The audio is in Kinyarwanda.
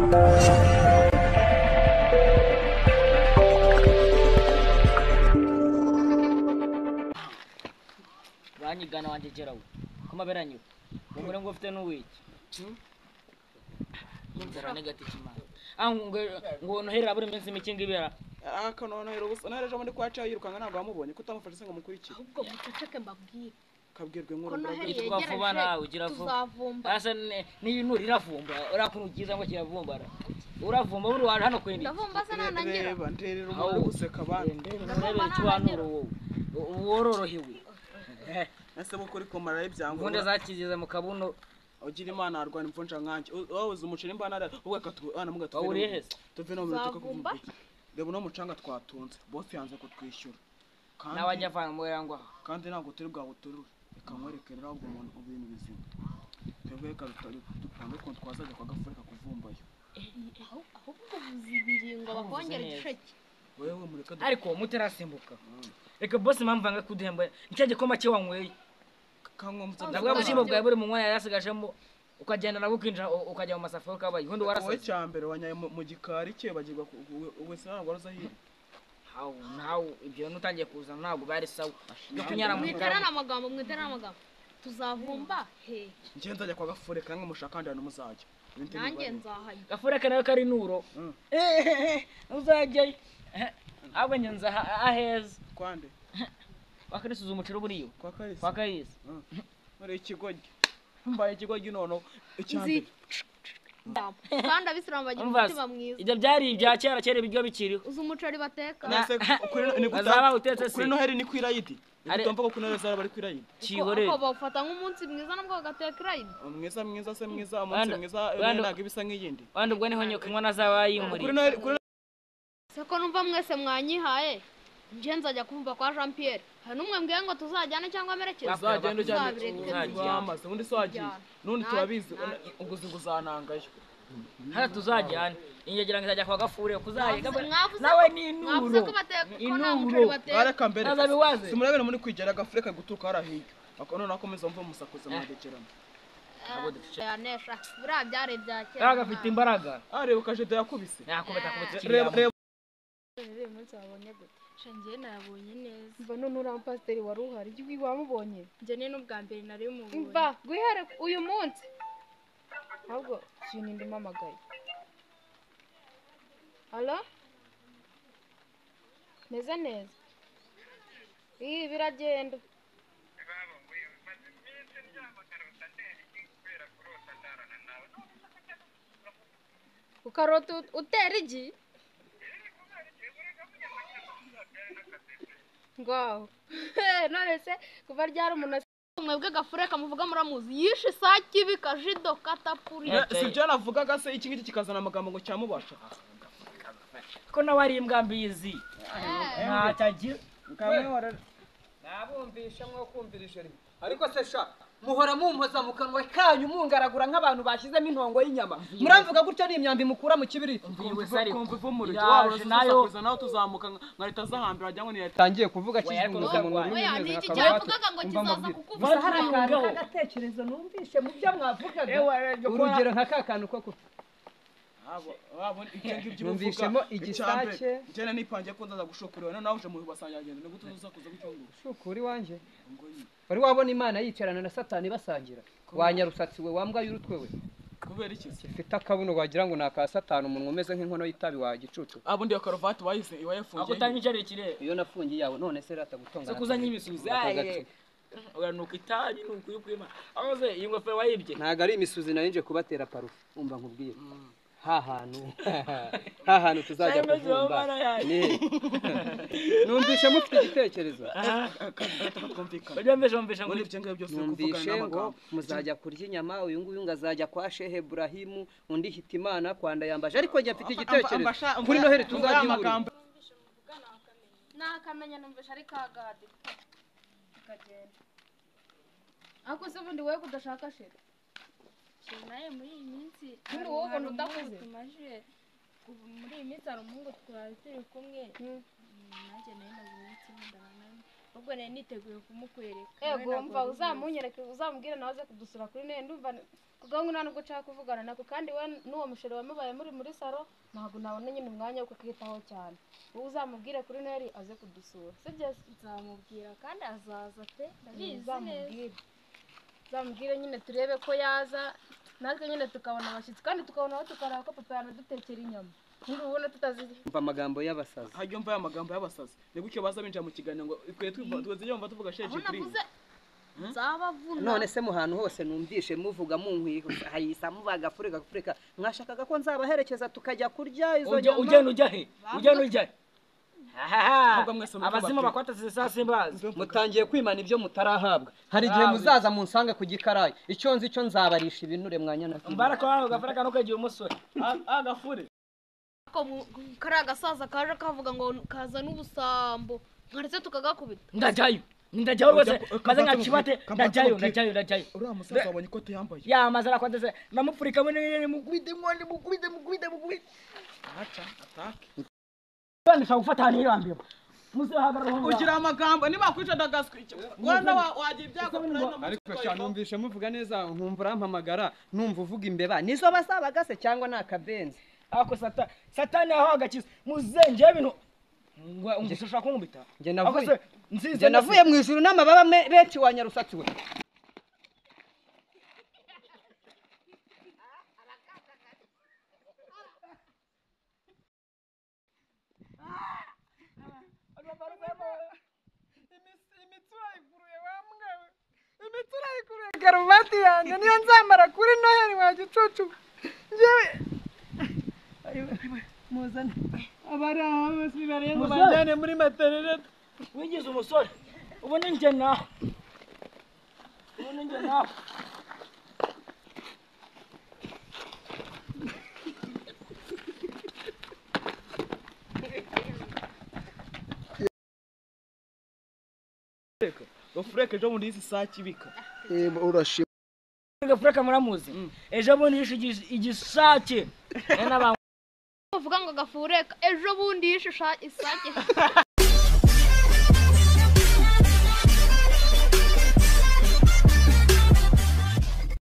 Uranyigana wanjye gerawe kumaberanyo umure ngo ufite n'uwiki inzara negati kimana ngo nohera buri minsi mike ngibera akanonohera ubusa nareje muri kwacha yirukanga ntabwo wamubonye kutamufashe se ngo mukurikire ahubwo muceceke mbabwire kabwirwe nkuru yitwa vuba nawe ugira vuba asa n'intu riravumba urakunugiza ngo kiravumbara uravumba buri waje hano kwindi ndavumba se nanangira reba nderera umuntu guseka abandi ndavumba nanangira wororohewe ese bukuri kumara ibyango imvunja zakiziza mu kabuno ugira Imana arwana imvunja nkanjye wabuze umuceri imbana ubwo akatubana muga tuve no mu tuka kuvumba reba no mucanga twatunze boss yanze kutwishyura kandi nabajya avana mu yangwa kandi ntabwo turi bwabuturure reka nkwereke rero ahubwo umuntu ibintu bizima twebwe reka dupanga ukuntu twazajya kwa Gafurika kuvumbayo ahubwo buzingingo bakongera igisheke wewe mureka ariko muterasimbuka reka boss impamvu anga kuduhemba nicyo gikoma cye wanyweye ndavuga bushyimbo bwawe buri mu mwanya yarasigajemo ukagenda nabwo ukinjira ukajya mu masafuriya ukabaye ubundi warasaze wowe cyambere wanyaye mu gikari cye bagirwa wese ntabwo waruza hirya hawo nawe ibyo nutangiye kuzana ntabwo bari sawa yo kunyara mu mwiterana amagambo mwiterana amagambo tuzavumba he njye nzajya kwa Gafure kandi mushaka kandi muzajya nanjye nzahajya Gafure nawe kari nuro uzajyayo ahubwo njye nza aheza kwande wakarisuza umuceri buriyo kwa Karisa muri ikigoryi mbaye ikigoryi nono icyambere kandi abisilamu bagira umutima mwiza ibyo byari ibya kera kera ibiryo bikiriho uzi umuceri bateka kuri Noheli ni kwirayidi utumva ko kuri Noheli zara bari kwirayidi kihorere ko bawufata nk'umunsi mwiza nabwo bagateka irayidi mwiza mwiza se mwiza umunsi mwiza ntabwo ibisa nk'iyindi wandi ubwo niho nyoko inkono azaba yimuriye seko numva mwese mwanyihaye nje nzajya kumva kwa Jean Pierre hari numwe mbwiye ngo tuzajyane cyangwa amerekeze uzagenda ujyane wamaze ubundi se wagiye nundi turabizi uguzi nguzanangayo hano tuzajyane ingegira ngo izajya kwa Gafure kuzajya nawe ni inuro inuro bareka mbere simurabera muri kwigera Gafure kaguturuka harahiga none akomeza mva musakuza mwagekerana yanesha buriya byari ibya kera gafite imbaraga areba kajede yakubise yakubita akubita reba uyu munsi wabonye gute Njye nabonye neza mva none uriya mupasiteri wari uhari wamubonye njye ni n'ubwa mbere nari mubonye mva guhera uyu munsi ahubwo ikintu ndimamagaye alo meze neza ibi biragenda ukarota utera igi ngaho none se kuva ryari umuntu mwebwe Gafure kamuvuga muramuzi yishe isake ibi kajido katapuri si ibyo navugaga se iki ngiki kikazana amagambo ngo cyamubasha ko nawe ari imbwa mbizi ntacyo agira nabumvisha mwo kumvirisha rimwe ariko se sha muhora mumpoza mu kanwa kanyu mungaragura nk'abantu bashyizemo intongo y'inyama muramvuga gutya ni imyambi mukura mu kibiriti nayo nayo tuzamuka nka leta z'ahambere wagira ngo ni leta tangiye kuvuga kizunguza mu rurimi oya ni iki cyavugaga ngo kizaza kukuvuga hari akantu k'agatekerezo numvishe mu byo mwavugaga urugero nka ka kantu ko numvishemo igisake njyana nipangiye ko nzaza gushukura none nawe uje mu basangira agenda ni gute uzakuza gucyungu shukuri wanje wari wabona Imana yicarana na Satani basangira wanyarusatsi we wambwa y'urutwe we kubera iki ufite akabuno wagira ngo naka Satani umunwa umeze nk'inkono y'itabi wa gicucu abundi ya karuvati wayise iwayefungiye ako utanyicariye ikirere iyo nafungiye yawe none se rata gutongana se kuzanye imisuzi uranuka itabi nuko uyikwima aho se iyi ngofero wayibye ntago ari imisuzi nari nje kubatera parufe umva nkubwire ha hantu tuzajya kuvumba numvishe mufite igitekerezo numvishe ngo muzajya kurya inyama uyu nguyu ngo azajya kwa Shehe Burahimu undi Hitimana kwa Ndayambaje ariko njye mfite igitekerezo kuri Noheli tuzajya ihurira nakamenya numvishe ari kagadi kagenda ariko se ubundi wowe kudashaka sheri naye muri iyi minsi ubundi wowe ubona udakuze muri iyi minsi hari umuhungu twari turi kumwe nanjye nari maze iminsi nkundana nawe Ubwo nari niteguye kumukwereka. Ego mva uzamunyereke uzamubwire nawe aze kudusura kuri Noheli ndumva kugangu nta nubwo nshaka kuvugana nako kandi we n'uwo musheri wamubaye muri saro ntabwo nabona nyine umwanya wo kukitaho cyane. Wowe uzamubwire kuri Noheli aze kudusura. Sibyo? Nzamubwira kandi azaza pe ndabizi neza. Uzamubwire nyine turebe ko yaza natwe nyine tukabona abashyitsi kandi tukabona aho tukaraba ko papa yanadutekera inyama. Ubona tutazi umva amagambo y'abasazi. Hajya umva amagambo y'abasazi. Ni gutyo baza binjira mu kiganiro ngo twe tuzi yumva tuvuga sheje kuri. Nzabavuna. None se mu hantu hose numvishe muvuga munkwiye hayisa mubaga fureka fureka mwashakaga ko nzabaherekeza tukajya kurya izo nyama. Ugenda ujya he? Ugenda ujya he? Abazima bakwatase saa simbazi. Mutangiye kwimana ibyo mutarahabwa. Hari igihe muzaza munsanga ku gikarayi. Icyo nzi cyo nzabarisha ibinure mwanya na. Mbaraka wawe gafureka no kagiye umusore. Agafure. Kariya gasaza kaje kavuga ngo kaza n'ubusambo nkaretse tukagakubita. Ndajyayo ndajyayo rwose maze nkakibate ndajyayo ndajyayo ndajyayo. Uriya musaza wabonye ikote yambaye yamaze arakwatse namupfurika we mukubite mwande mukubite mukubite mukubite aca atake bandisha gufata ahantu hirambiwe muzahagarara ugira amagambo niba kwica ndagaswi wenda wagira ibyago. Ariko sha numvishe muvuga neza nkumva urampamagara numva uvuga imbeba nizo basabaga se cyangwa nakabenzi. Ako satani aho agakiza muzenje ibintu ngo ushaka kunkubita. Nje navuye mu ijuru n'amababa benshi wa nyarusatsi we. Imitsura ikuruye wa mbwa. Imitsura ikuruye karuvati yanjye niyo nzamara kuri Noheli wa gicucu. Njyewe muzane abari aho bose barenga banjyane muri maternité. Wigize umusore ubone njye nawe ubone njye nawe. Gafureka ejo bundi saa kibika. Urashima Gafureka muramuzi ejo bundi yishe igisake. Uvuga ngo gafureka ejo bundi yishe isake.